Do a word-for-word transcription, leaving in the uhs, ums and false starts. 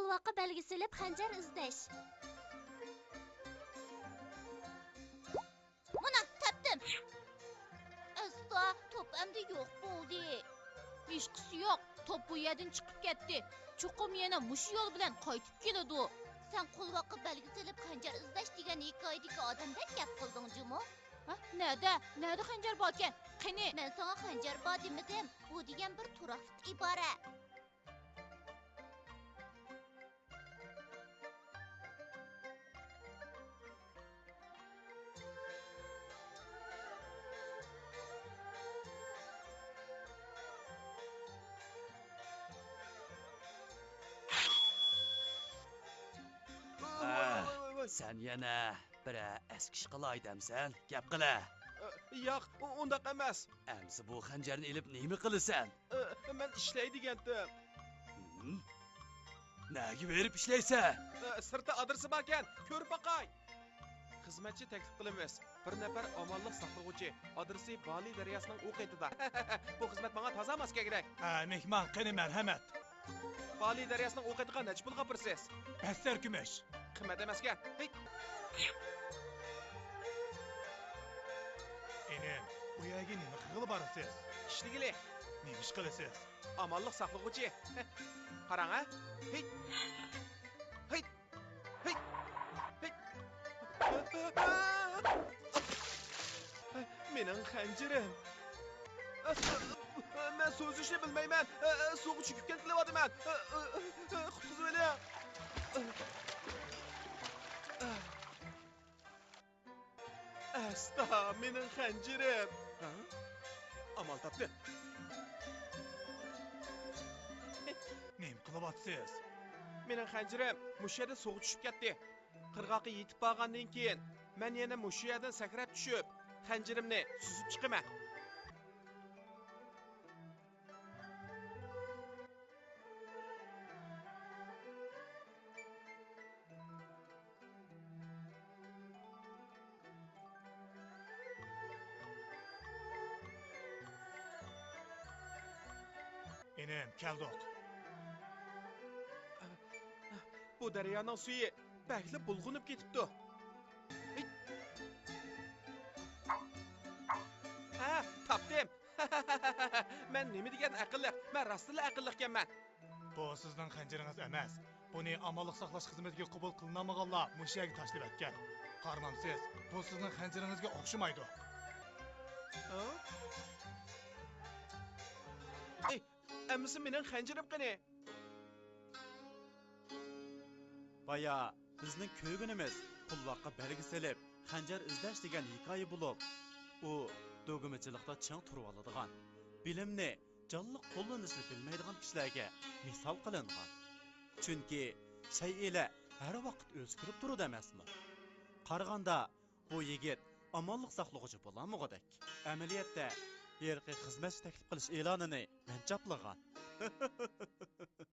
قولۋاققا بەلگە سېلىپ خەنجەر ئىزدەش. مانا، تاپتىم. ئەستا، توپ ئەمدى يوق بولدى. ھېچقىسى يوق، توپ بۇ يەردىن چىقىپ كەتتى. چوقۇم يەنە مۇشۇ يول بىلەن قايتىپ كېلىدۇ. سەن قولۋاققا بەلگە سېلىپ خەنجەر ئىزدەش دېگەن ھېكايىدىكى ئادەمدەك گەپ قىلدىڭ جۇمۇ. ھە، نەدە؟ نەدە خەنجەر باركەن؟ قېنى؟ مەن ساڭا خەنجەر بار دېمىدىم. بۇ دېگەن بىر تۇراقلىق ئىبارە. ھە، سەن يەنە بىرەر ئەسكى ئىش قىلاي دەمسەن؟ گەپ قىلە. ئە، ياق، ئۇ-، ئۇنداق ئەمەس. ئەمسە بۇ خەنجەرنى ئېلىپ نېمە قىلىسەن؟ ئە، مەن ئىشلەي دېگەنتىم. ھىم؟ نەگە بېرىپ ئىشلەيسەن؟ ئە، سىرتتا ئادرېسى باركەن، كۆرۈپ باقاي. خىزمەتچى تەكلىپ قىلىمىز. بىر نەپەر ئامانلىق ساقلىغۇچى. ئادرېسى بالى دەرياسىنىڭ ئۇ قېتىدا. بۇ خىزمەت ماڭا تازا ماس كەلگۈدەك. ھە، مېھمان، قېنى مەرھەمەت. بالى دەرياسىنىڭ ئۇ قېتىغا نەچچە پۇلغا ئاپىرىسىز؟ بەش سەر كۈمۈش. قىممەت ئەمەسكەن. ھېي! ئىنىم، ئۇ يەرگە نېمە قىلغىلى بارىسىز؟ ئىشلىگىلى. نېمە ئىش قىلىسىز؟ ئامانلىق ساقلىغۇچى. قاراڭ ھە. ھېي! ھېي! ھېي! ھېي! مېنىڭ خەنجىرىم. مەن سۇ ئۈزۈشنى بىلمەيمەن. سۇغا چۆكۈپ كەتكىلى بارىمەن. قۇتقۇزۇۋېلىڭ. ئەستا، مېنىڭ خەنجىرىم. ھە؟ ئامال تاپتىم. نېمە قىلىۋاتىسىز؟ مېنىڭ خەنجىرىم مۇشۇ يەردە سۇغا چۈشۈپ كەتتى. قىرغاققا يېتىپ بارغاندىن كېيىن، مەن يەنە مۇشۇ يەردىن سەكرەپ چۈشۈپ، خەنجىرىمنى سۈزۈپ چىقىمەن. ئىنىم، كەلدۇق. بۇ دەريانىڭ سۈيى بەكلا بۇلغىنىپ كېتىپتۇ. ھە، تاپتىم. مەن نېمە دېگەن ئەقىللىق، مەن راستتىنلا ئەقىللىقكەنمەن. بۇ سىزنىڭ خەنجىرىڭىز ئەمەس. بۇنى ئامانلىق ساقلاش خىزمىتىگە قوبۇل قىلىنالمىغانلار مۇشۇ يەرگە تاشلىۋەتكەن. قارىمامسىز، بۇ سىزنىڭ خەنجىرىڭىزگە ئوخشىمايدۇ. ھە؟ ئەي، ئەمىسە مېنىڭ خەنجىرىم قېنى؟ بايا بىزنىڭ كۆرگىنىمىز قولۋاققا بەلگە سېلىپ، خەنجەر ئىزدەش دېگەن ھېكايە بولۇپ، ئۇ دۆگمىچىلىقتا چىڭ تۇرۇۋالىدىغان، بىلىمنى جانلىق قوللىنىشنى بىلمەيدىغان كىشىلەرگە مىسال قىلىنغان. چۈنكى شەيئىلەر ھەر ۋاقىت ئۆزگىرىپ تۇرىدۇ ئەمەسمۇ؟ قارىغاندا، بۇ يىگىت ئامانلىق ساقلىغۇچى بولالمىغۇدەك. ئەمەلىيەتتە، ھېلىقى خىزمەتچى تەكلىپ قىلىش ئېلانىنى مەن چاپلىغان.